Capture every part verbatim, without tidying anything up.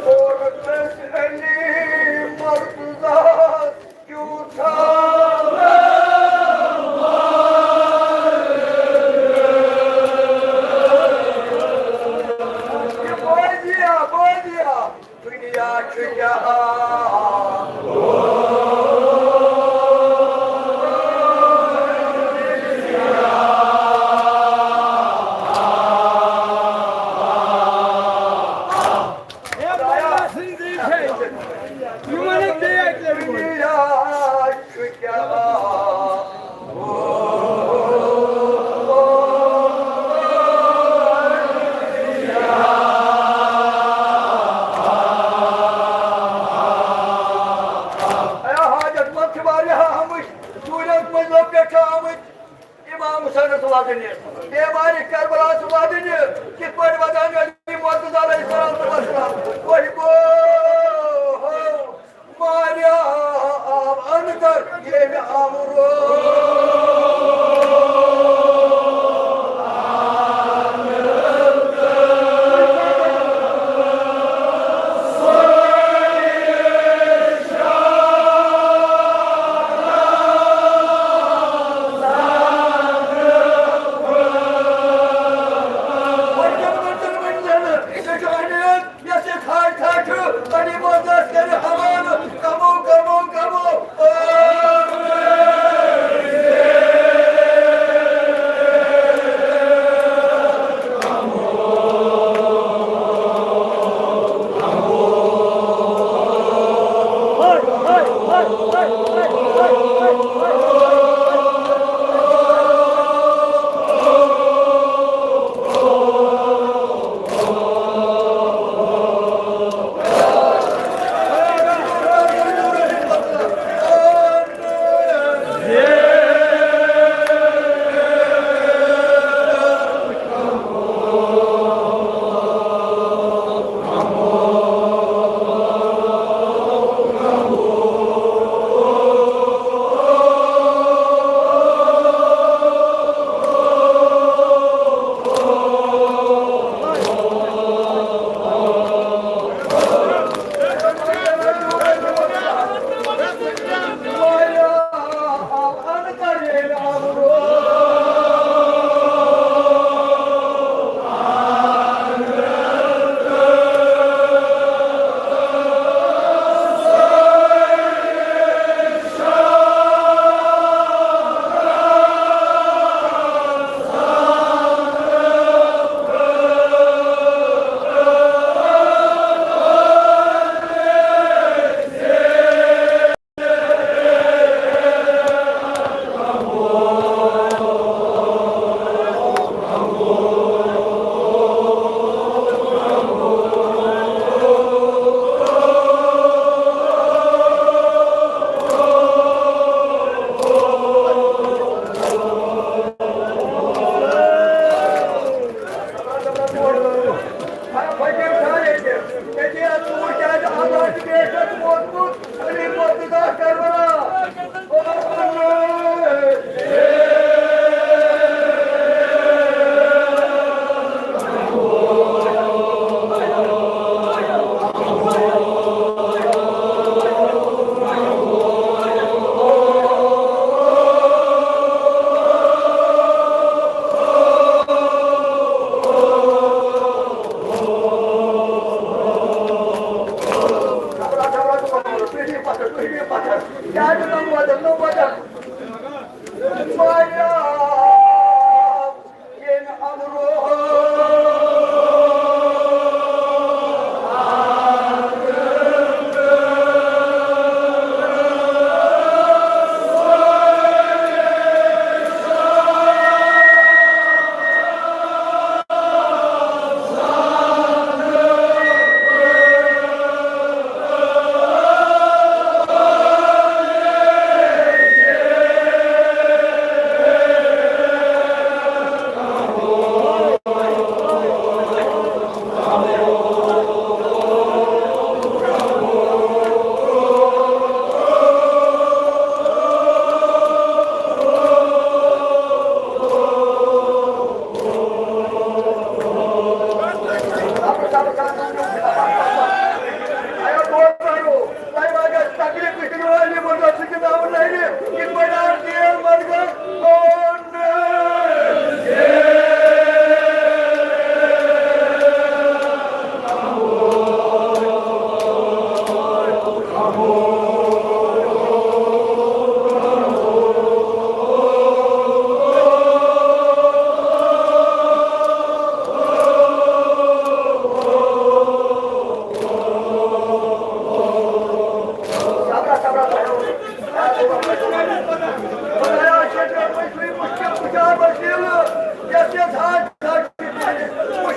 اور کٔژ علی مرتضیٰ کیُتھ بوزیا، بوزیا، دُنیا چھُ کیٛاہ؟ حاجت مند چھِ واریاہ آمٕتۍ، دوٗرٮ۪ن منٛزو پٮ۪ٹھٕ آمٕتۍ۔ امام حسینس ودنہِ، بیمارِ کربلاہس ودنہِ، کِتھ پٲٹھۍ ودان علی مرتضیٰ علیہ الصلوۃ والسلام؟ وہی گو ہو ماریا آو اندر ییٚمہِ امرو۔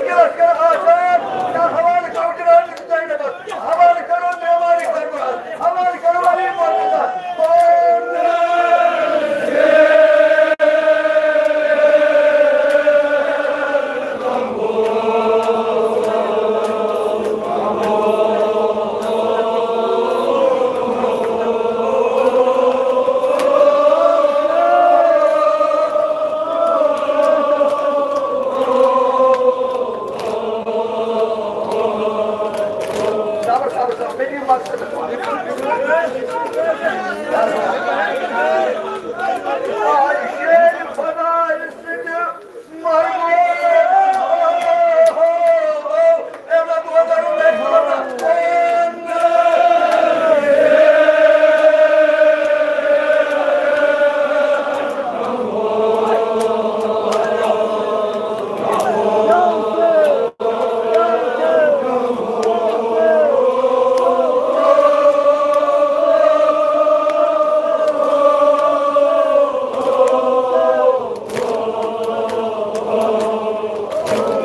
لشکر آسان، یا حوالہٕ کرو جناب زینبس، حوالہٕ کرو بیمارِ کربلاہس، حوالہٕ کرو علی مرتضیٰ۔ صبر، صبر، صبر، مےٚ دِیِو مقصد۔ آے شیر خۄدایہِ سٕنٛدِ مرگو۔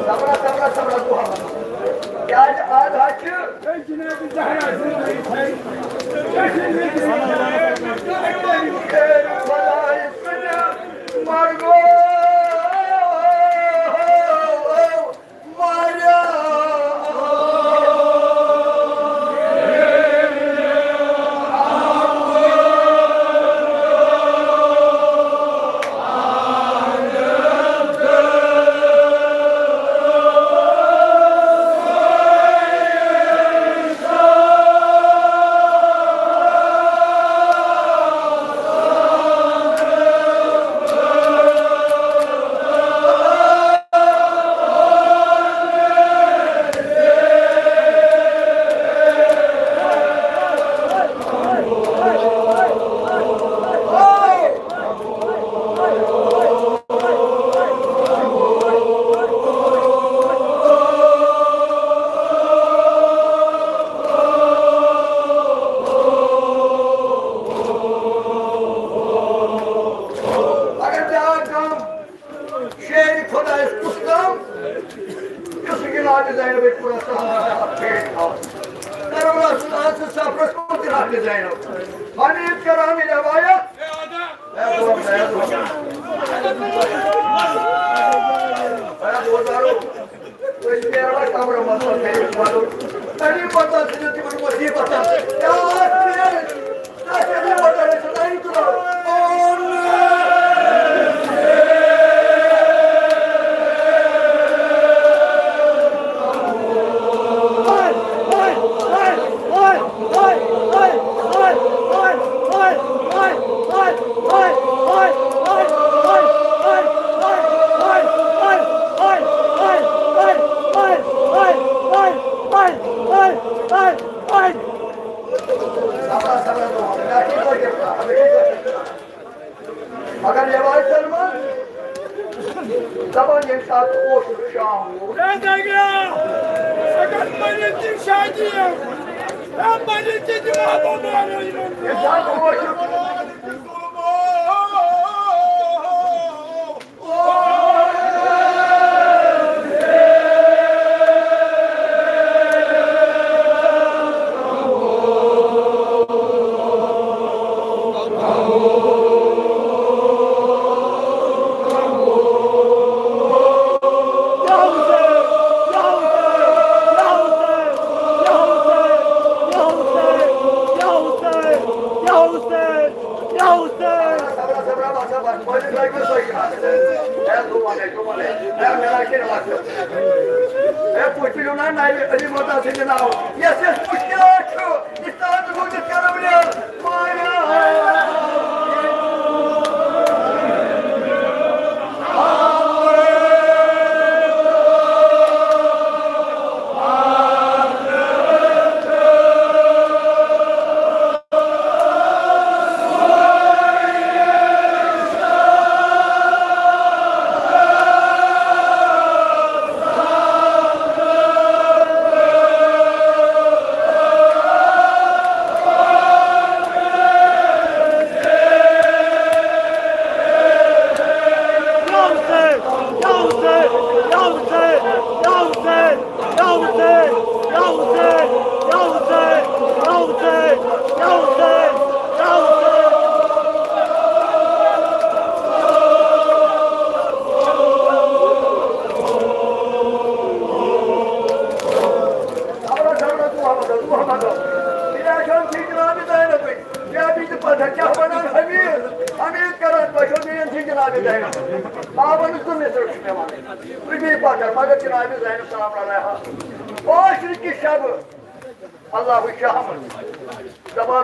صبرا، صبرا، صبرا، دُعا۔ کیٛازِ آز حظ چھِ خۄدایہِ سٕنٛدِ مرگو۔ اگر بیٛاکھ غم شیرِ خۄدایَس کُس غم؟ یُس جناب زینب پوٗرٕ سفر پھیرِ تھاوان۔ کربلا سُنٛد آسہِ سفرَس منٛز جناب زینب۔ حنیف کرامٕنۍ روایت۔ أسۍ نیرو کمرٕ منٛز، پتہٕ کٔرِو پتہٕ۔ تَمی پتہٕ ٲسۍ نہٕ تِمن مُصیٖبتن۔ یا ٲسۍ نیرٕنۍ، تَتھ تَمی پتہٕ ٲسۍ نہٕ تُلان۔ مگر یہِ وایہِ سلمان، دَپان ییٚمہِ ساتہٕ اوس شام گوٚو۔ اے دگرا، ژٕ کَتھ پٔرِتھ تہِ شادی؟ اے پٔرِتھ تہِ دِوان بہٕ مانو یِمَن۔ ییٚمہِ ساتہٕ اوس ہے، پُترِ وَنان، نَیہِ علی مردان سٕنٛدِ ناوٕ۔ یَس یَس مُشکِلات چھُ، یہِ تَتھ روٗزِتھ کَرو یہِ۔ یا حسین، یا حسین، یا حسین، یا حسین، یا حسین، یا حسین۔ کیٛاہ بیٚیہِ تہِ پَتہ کیٛاہ وَنان حمید؟ حمید کران تۄہہِ چھو میٛٲنۍ تھی جناب زینب۔ بابن زٕ مِصرٕ چھِ مےٚ وَنٕنۍ۔ رُبی پَتھر، مگر جناب زینب سلام علیہا۔ عٲشرِ کہِ شبہٕ اللہ شاہمَس دَپان،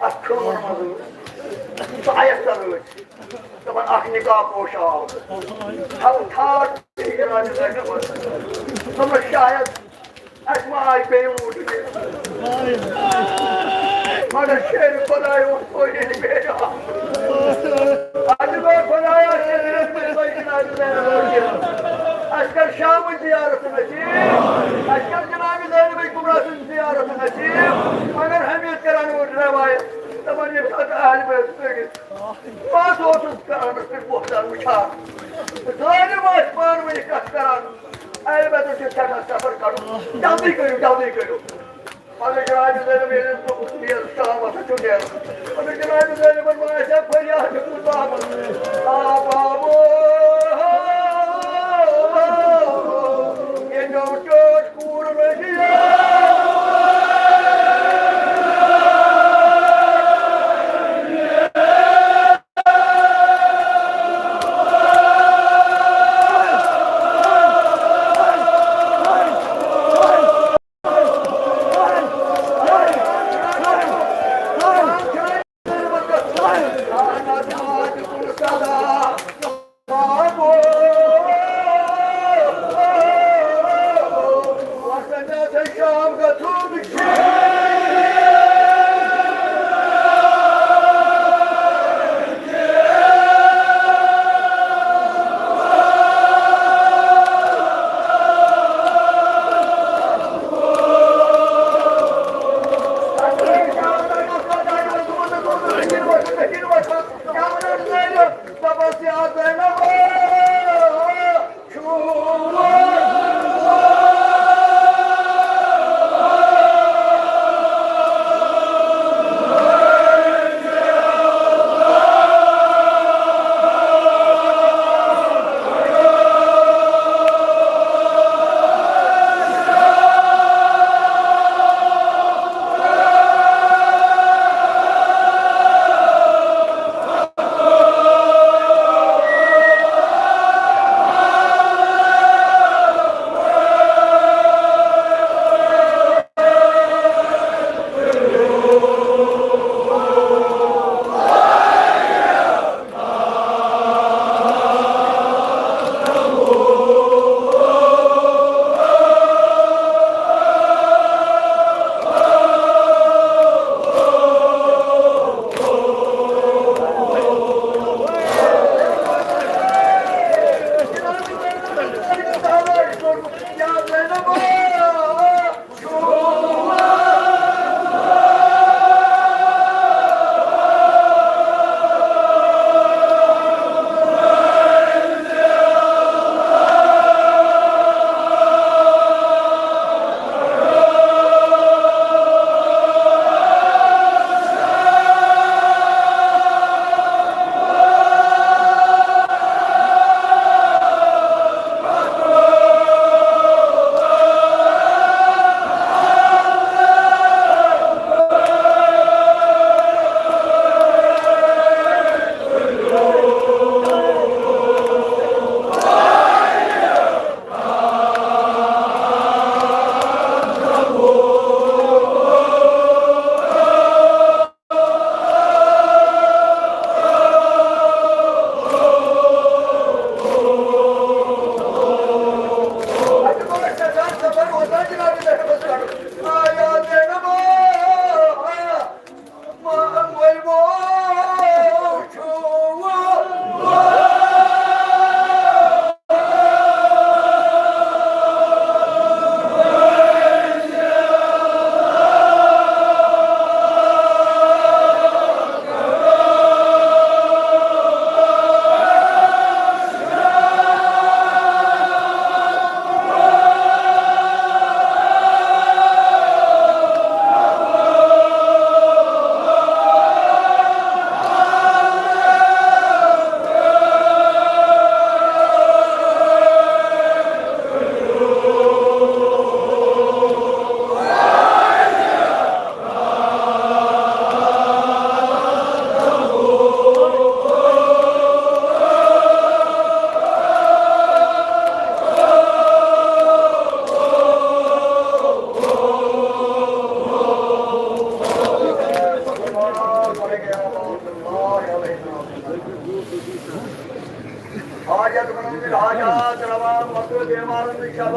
اَتھ خٲمَن منٛز ٲس، سُہ آیَس تَل ٲسۍ۔ دَپان، اَکھ نِقاب پوش آو۔ تھَو تھاٹ جناب زینبَس۔ دوٚپمَس، شاید اَسہِ ما آیہِ بیٚیہِ لوٗٹنہِ؟ مگر شیرِ خۄدایہِ اوس پٲٹھۍ بیٚیہِ آمُت۔ اَسہِ دوٚپ، خۄدایا، اَسہِ کٔر شیرِ خۄدایہِ لوٗٹِتھ۔ اَسہِ کٔر شامٕچ زیارت نصیٖب۔ اَسہِ کٔر جنابِ زینبِ کُبرا سٕنٛز زیارت نصیٖب۔ مگر حمید کران اوس روایت، دَپان، ییٚمہِ ساتہٕ اہلِ بیت کٔرِتھ پَتہٕ اوسُس کران پٮ۪ٹھ بۄہتان وٕچھان۔ ظٲلِم ٲسۍ پانہٕ ؤنۍ کَتھ کران۔ اے، مےٚ دوٚپ، یہِ چھُ سٮ۪ٹھاہ سفر کَرُن۔ جلدی کٔرِو، جلدی کٔرِو۔ مگر جناب زینب ییٚلہِ صُبحس شام ہسا چھُ نیران۔ مگر جناب زینبَن ما آسہِ ہا فریاد دیُتمُت بابَس۔ آ بابو، یہِ نوٚو ٹوٹھ کوٗر لٔجِتھ۔ حاجت منزل حاجات روا، مکرو بیمارن شفا۔